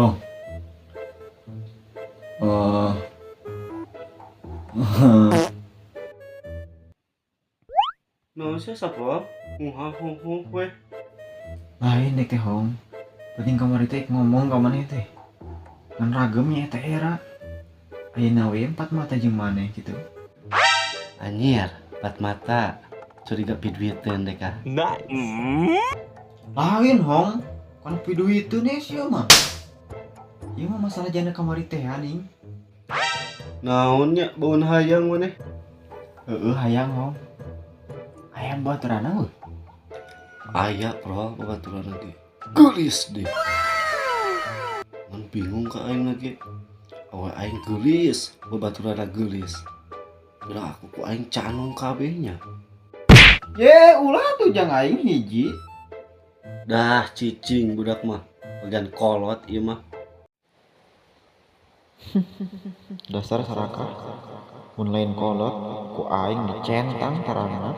Oh. Oh. Naon sia Sapol? Huha hu hu we. Lain dek teh Hong. Penting kamari teh ngomong ka maneh teh. Ngan ragem nya eta era. Ayeuna we empat mata jeung maneh gitu. Anjir, empat mata. Curiga piduiteun dek ah. Lain Hong. Kan piduiteun nih sia mah. Ieu mah masalah janda kamari teh aning. Naon nya baun hayang maneh? Heeh hayang Hong. Hayang baturanna weuh. Aya bro babaturan lagi. Geulis deh. Ngan bingung ka aing lagi. Awe aing geulis, babaturanna geulis. Bilang aku ku aing canung kabehnya. Ye, ulah tuh jang aing hiji. Dah cicing budak mah. Bagian kolot ieu mah. Dasar sarakah. Mun lain kolot ku aing dicentang tarangna.